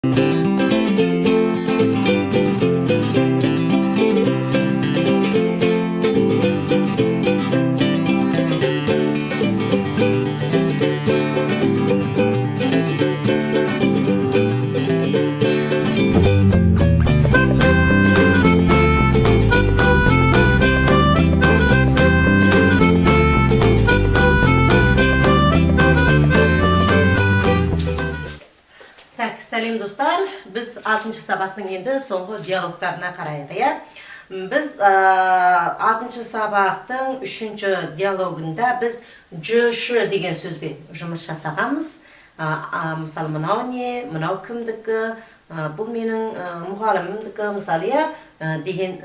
Так, сәлем, достар! Біз алтыншы сабақтың енді соңғы диалогтарына қарайық, иә. Біз алтыншы сабақтың үшінші диалогында біз 这是 деген сөзбен жұмыс жасағанбыз. Мысалы, мынау не, мынау кімдікі, бұл менің мұғалімімдікі, мысалы, иә, деген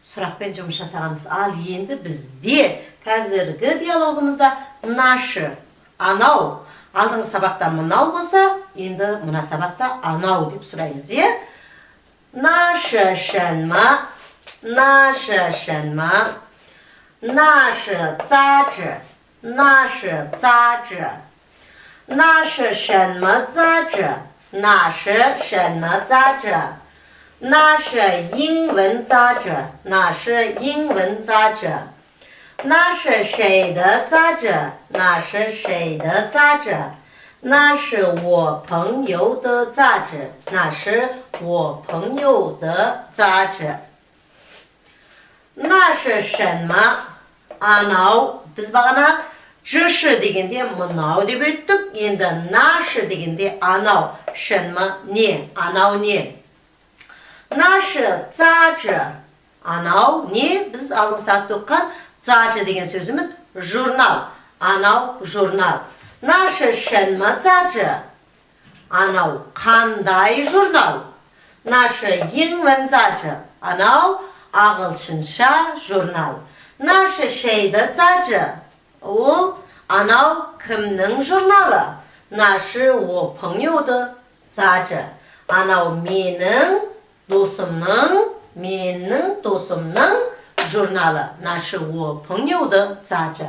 сұрақпен жұмыс жасағанбыз. Ал енді бізде қазіргі диалогымызда 那是, анау. Алдыңғы сабақта мынау болса, енді мына сабақта анау деп сұраймыз, иә. 那是什么？那是什么？那是杂志，那是杂志。那是什么杂志？那是什么杂志？那是英文杂志，那是英文杂志。那是谁的杂志？那是谁的杂志？那是我朋友的杂志，那是我朋友的杂志。那是什么？Анау. Біз бағана 这是 дегенде мынау деп өттік, енді 那是 дегенде анау. 什么 не, анау не? 那是杂志. Анау не? Біз алдыңғы сағатта оқыған 杂志 деген сөзіміз журнал. Анау журнал. 那是什么杂志？Анау қандай журнал? 那是英文杂志. Анау ағылшынша журнал. 那是谁的杂志？Ол анау кімнің журналы? 那是我朋友的杂志. Анау менің досымның журналы. 那是我朋友的杂志。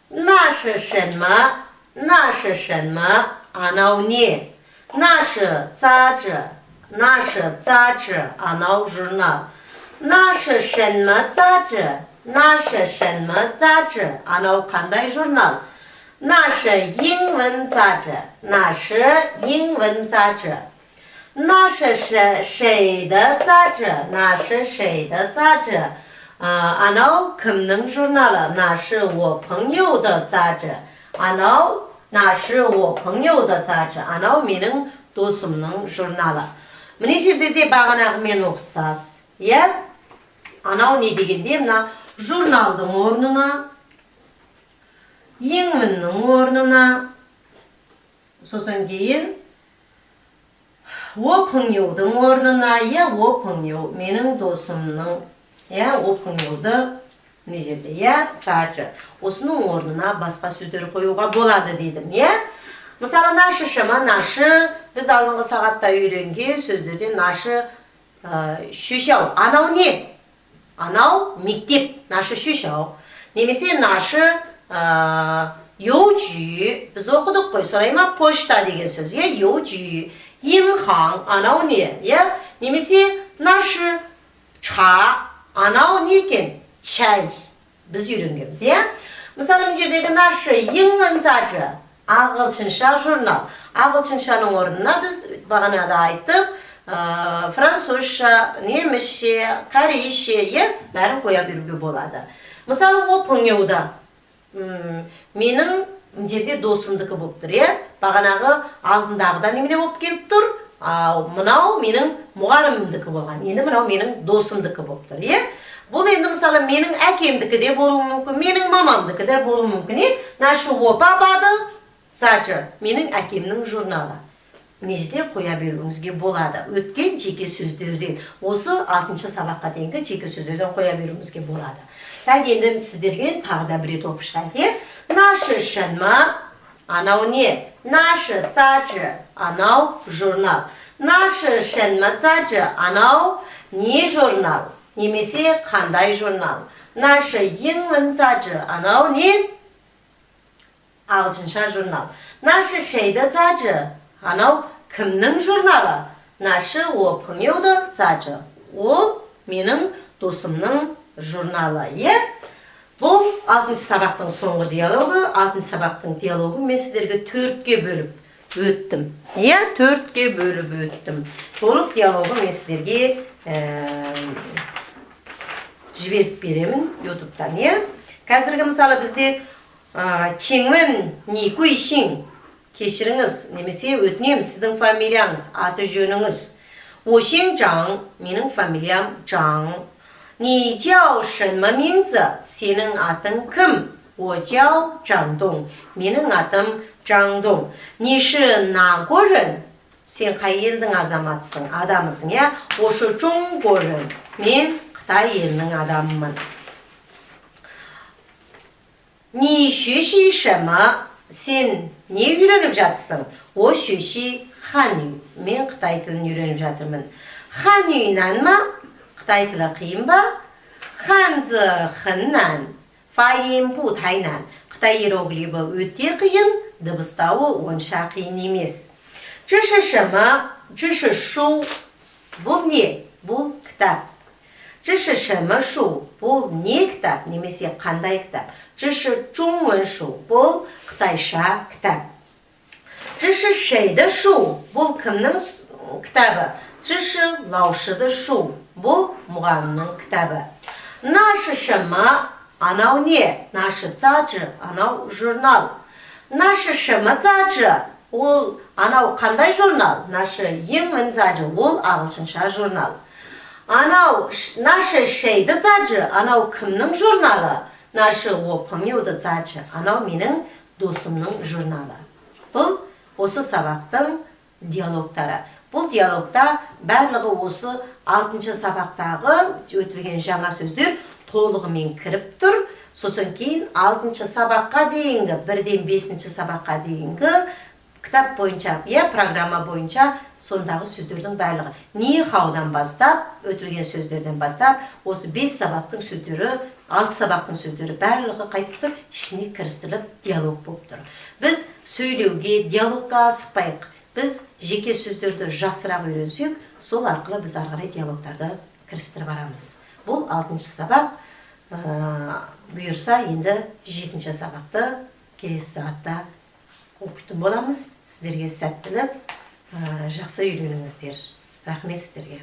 那是什么？那是什么？Анау не? 那是杂志，那是杂志。Анау журнал. 那是什么杂志？那是什么杂志？Анау қандай журнал? 那是英文杂志，那是英文杂志。那是谁的杂志？那是谁的杂志？Анау кімнің журналы？那是我朋友的杂志。Анау 那是我朋友的杂志。Анау менің досымның журналы. Мына жерде де бағанағымен ұқсас, иә. Анау не дегенде, мына журналдың орнына, 英文нің орнына, сосын кейін 我朋友дың орнына, иә, 我朋友 менің досымның, иә, 我朋友ды мына жерде, иә, 杂志, осының орнына басқа сөздер қоюға болады дедім, иә. Мысалы, 那是什么? 那是 біз алдыңғы сағатта үйренген сөздерден 那是学校. Анау не? Анау мектеп. 那是学校. Немесе 那是邮局. Біз оқыдық қой, солай ма? Почта деген сөз, иә, 邮局. 银行, анау не, иә? Немесе 那是茶, анау не екен? Чай, біз үйренгенбіз, иә. Мысалы, мына жердегі 那是英文杂志, ағылшынша журнал. Ағылшыншаның орнына біз бағанада айттық, французша, немісше, корейше, иә, бәрін қоя беруге болады. Мысалы, 我朋友的, менің мына жерде досымдікі болып тұр, иә. Бағанағы алдындағыда немене болып келіп тұр? Мынау менің мұғалімімдікі болған, енді мынау менің досымдікі болып тұр, иә. Бұл енді, мысалы, менің әкемдікі де болуы мүмкін, менің мамамдікі де болуы мүмкін, иә. 那是我爸爸的杂志, менің әкемнің журналы. Мына жерде қоя беруіңізге болады. Өткен жеке сөздерден, осы алтыншы сабаққа дейінгі жеке сөздерден қоя беруіңізге болады. Так, енді сіздерге тағы да бір рет оқып шығайық, иә. 那是什么? Анау не? 那是杂志, анау журнал. 那是什么杂志? Анау не журнал немесе қандай журнал? 那是英文杂志. Анау не? Ағылшынша журнал. 那是谁的杂志？ Анау кімнің журналы? 那是我朋友的杂志. Ол менің досымның журналы, иә? Бұл алтыншы сабақтың соңғы диалогы. Алтыншы сабақтың диалогын мен сіздерге төртке бөліп өттім, иә, төртке бөліп өттім. Толық диалогы мен сіздерге жіберіп беремін ютубтан, иә. Қазіргі, мысалы, бізде 请问你贵姓? Кешіріңіз немесе өтінемін, сіздің фамилияңыз, аты жөніңіз? 我姓张, менің фамилиям Чжан. 你叫什么名字? Сенің атың кім? 我叫张东, менің атым Чжан Дong. 你是哪国人? Сен қай елдің азаматысың, адамысың, иә? 我是中国人, мен Қытай елінің адамымын. 你学习什么? Сен не үйреніп жатсың? 我学习汉语, мен қытай тілін үйреніп жатырмын. 汉语难吗? Қытай тілі қиын ба? 汉字很难，发音不太难. Қытай иероглифі өте қиын, дыбыстауы онша қиын емес. 这是什么? 这是书. Бұл не? Бұл кітап. 这是什么书? Бұл не кітап немесе қандай кітап? 这是中文书. Бұл қытайша кітап. 这是谁的书? Бұл кімнің кітабы? 这是老师的书. Бұл мұғалімнің кітабы. 那是什么? Анау не? 那是杂志. Анау журнал. 那是什么杂志? Ол анау қандай журнал? 那是英文杂志. Ол ағылшынша журнал. Анау 那是谁的杂志? Анау кімнің журналы? 那是我朋友的杂志. Анау менің досымның журналы. Бұл осы сабақтың диалогтары. Бұл диалогта барлығы осы алтыншы сабақтағы өтілген жаңа сөздер толығымен кіріп тұр. Сосын кейін алтыншы сабаққа дейінгі, бірден бесінші сабаққа дейінгі кітап бойынша, иә, программа бойынша сондағы сөздердің барлығы, 你好 дан бастап, өтілген сөздерден бастап, осы бес сабақтың сөздері, алты сабақтың сөздері барлығы қайтып тұр, ішіне кірістіріліп, диалог болып тұр. Біз сөйлеуге, диалогқа асықпайық. Біз жеке сөздерді жақсырақ үйренсек, сол арқылы біз ары қарай диалогтарды кірістіріп барамыз. Бұл алтыншы сабақ. Бұйырса, енді жетінші сабақты келесі сағатта оқитын боламыз. Сіздерге сәттілік, жақсы үйреніңіздер. Рахмет сіздерге.